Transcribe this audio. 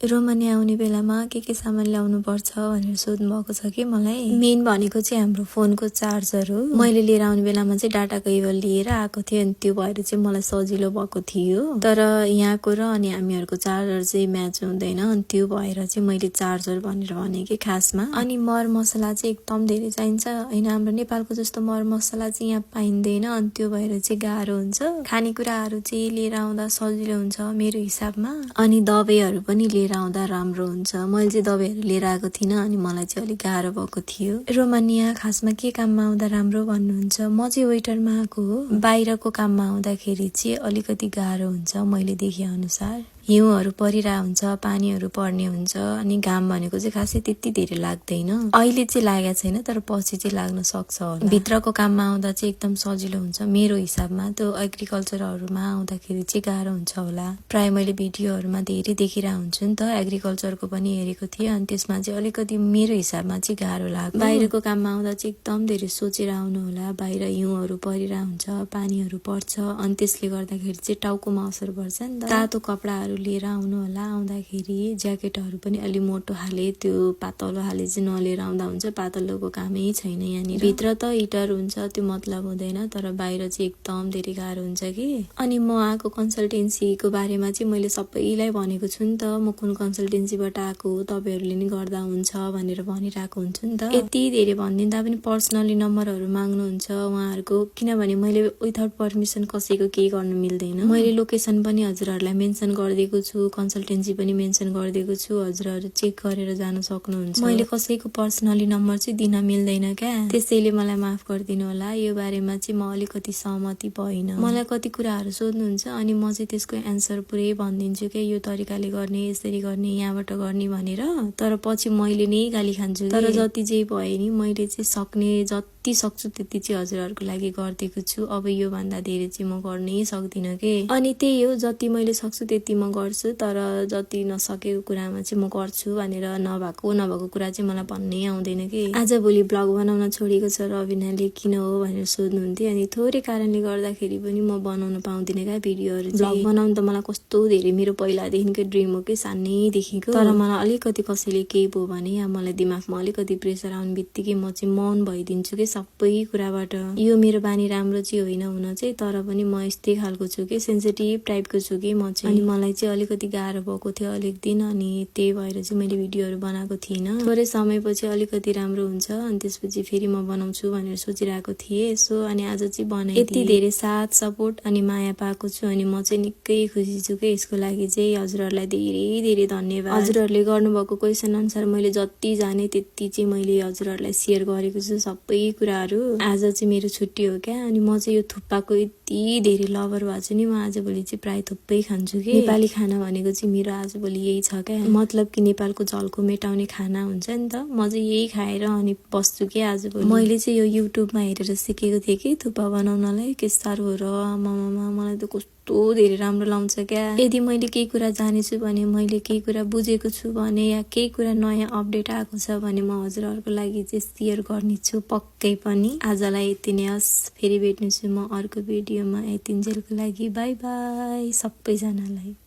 रोमानी आउने बेलामा के सामान ल्याउनु पर्छ भनेर सोध्नु भएको छ कि मलाई। मेन भनेको चाहिँ हाम्रो फोनको चार्जर हो। मैले लिएर आउने बेलामा चाहिँ डाटा केबल लिएर आएको थिएँ अनि त्यो भएर चाहिँ मलाई सजिलो भएको थियो। तर यहाँको र अनि हामीहरूको चार्जर चाहिँ म्याच हुँदैन अनि त्यो भएर चाहिँ मैले चार्जर भनेर भने कि खासमा। अनि मर मसला चाहिँ एकदम धेरै चाहिन्छ होइन। हाम्रो नेपालको जस्तो मर मसला चाहिँ यहाँ पाइँदैन अनि त्यो भएर चाहिँ गाह्रो हुन्छ। खानेकुराहरू चाहिँ लिएर आउँदा सजिलो हुन्छ मेरो हिसाबमा। अनि दबाईहरू पनि लिएर आउँदा राम्रो हुन्छ। मैले चाहिँ दबाईहरू लिएर आएको थिइनँ अनि मलाई चाहिँ अलिक गाह्रो भएको थियो। रोमानिया खासमा के काममा आउँदा राम्रो भन्नुहुन्छ? म चाहिँ वेटरमा आएको हो। बाहिरको काममा आउँदाखेरि चाहिँ अलिकति गाह्रो हुन्छ मैले देखे अनुसार। हिउँहरू परिरहेको हुन्छ, पानीहरू पर्ने हुन्छ अनि घाम भनेको चाहिँ खासै त्यति धेरै लाग्दैन। अहिले चाहिँ लागेको छैन तर पछि चाहिँ लाग्न सक्छ होला। भित्रको काममा आउँदा चाहिँ एकदम सजिलो हुन्छ मेरो हिसाबमा। त्यो एग्रिकल्चरहरूमा आउँदाखेरि चाहिँ गाह्रो हुन्छ होला। प्राय मैले भिडियोहरूमा धेरै देखिरहेको हुन्छु नि त, एग्रिकल्चरको पनि हेरेको थिएँ अनि त्यसमा चाहिँ अलिकति मेरो हिसाबमा चाहिँ गाह्रो लाग्यो। बाहिरको काममा आउँदा चाहिँ एकदम धेरै सोचेर आउनु होला। बाहिर हिउँहरू परिरहेको हुन्छ, पानीहरू पर्छ अनि त्यसले गर्दाखेरि चाहिँ टाउकोमा असर पर्छ नि त। तातो कपडाहरू लिएर आउनु होला आउँदाखेरि। ज्याकेटहरू पनि अलि मोटो हाले, त्यो पातलो हाले चाहिँ नलिएर आउँदा हुन्छ। पातलोको कामै छैन यहाँनिर। भित्र त हिटर हुन्छ त्यो मतलब हुँदैन तर बाहिर चाहिँ एकदम धेरै गाह्रो हुन्छ कि। अनि म आएको कन्सल्टेन्सीको बारेमा चाहिँ मैले सबैलाई भनेको छु नि त। म कुन कन्सल्टेन्सीबाट आएको हो तपाईँहरूले नि गर्दा हुन्छ भनेर भनिरहेको हुन्छु नि त। यति धेरै भनिदिँदा पनि पर्सनली नम्बरहरू माग्नुहुन्छ उहाँहरूको, किनभने मैले विदाउट पर्मिसन कसैको केही गर्न मिल्दैन। मैले लोकेसन पनि हजुरहरूलाई मेन्सन गरिदिएको छु, कन्सल्टेन्सी पनि मेन्सन गरिदिएको छु, हजुरहरू चेक गरेर जान सक्नुहुन्छ। मैले कसैको पर्सनली नम्बर चाहिँ दिन मिल्दैन क्या, त्यसैले मलाई माफ गरिदिनु होला। यो बारेमा चाहिँ म अलिकति सहमति भइन। मलाई कति कुराहरू सोध्नुहुन्छ अनि म चाहिँ त्यसको एन्सर पुरै भनिदिन्छु क्या, यो तरिकाले गर्ने, यसरी गर्ने, यहाँबाट गर्ने भनेर। तर पछि मैले नै गाली खान्छु। तर जति जे भए नि मैले चाहिँ सक्ने जति सक्छु त्यति चाहिँ हजुरहरूको लागि गरिदिएको छु। अब यो भन्दा धेरै चाहिँ म गर्नै सक्दिनँ के। अनि त्यही हो, जति मैले सक्छु त्यति म गर्छु, तर जति नसकेको कुरामा चाहिँ म गर्छु भनेर नभएको कुरा चाहिँ मलाई भन्नै आउँदैन कि। आजभोलि ब्लग बनाउन छोडेको छ रबिनाले किन हो भनेर सोध्नुहुन्थ्यो अनि थोरै कारणले गर्दाखेरि पनि म बनाउन पाउँदिनँ क्या भिडियोहरू। ब्लग बनाउनु त मलाई कस्तो धेरै मेरो पहिलादेखिको ड्रिम हो कि, सानैदेखिको। तर मलाई अलिकति कसैले केही भयो भने या मलाई दिमागमा अलिकति प्रेसर आउने बित्तिकै म चाहिँ मौन भइदिन्छु कि सबै कुराबाट। यो मेरो बानी राम्रो चाहिँ होइन हुन चाहिँ, तर पनि म यस्तै खालको छु कि, सेन्सिटिभ टाइपको छु कि म चाहिँ। अनि मलाई चाहिँ अलिकति गाह्रो भएको थियो अलिक दिन अनि त्यही भएर चाहिँ मैले भिडियोहरू बनाएको थिइनँ। थोरै समयपछि अलिकति राम्रो हुन्छ अनि त्यसपछि फेरि म बनाउँछु भनेर सोचिरहेको थिएँ। सो अनि आज चाहिँ बनाएँ। यति धेरै साथ सपोर्ट अनि माया पाएको छु अनि म चाहिँ निकै खुसी छु कि। यसको लागि चाहिँ हजुरहरूलाई धेरै धेरै धन्यवाद। हजुरहरूले गर्नुभएको क्वेसन अनुसार मैले जति जाने त्यति चाहिँ मैले हजुरहरूलाई सेयर गरेको छु सबै कुराहरू। आज चाहिँ मेरो छुट्टी हो क्या अनि म चाहिँ यो थुक्पाको यति धेरै लभर भएको छु नि, म आजभोलि चाहिँ प्राय थुप्पै खान्छु कि। नेपाली खाना भनेको चाहिँ मेरो आजभोलि यही छ क्या, मतलब कि नेपालको झल्को मेटाउने खाना हुन्छ नि त। म चाहिँ यही खाएर अनि बस्छु कि आजभोलि। मैले चाहिँ यो युट्युबमा हेरेर सिकेको थिएँ कि थुक्पा बनाउनलाई, के साह्रो हो र आमामा, मलाई त कस्तो धेरै राम्रो लाउँछ क्या। यदि मैले केही कुरा जानेछु भने, मैले केही कुरा बुझेको छु भने या केही कुरा नयाँ अपडेट आएको छ भने म हजुरहरूको लागि चाहिँ सेयर गर्नेछु पक्कै पनि। आजलाई यति नै होस्, फेरि भेट्नेछु म अर्को भिडियोमा। यतिन्जेलको लागि बाई बाई सबैजनालाई।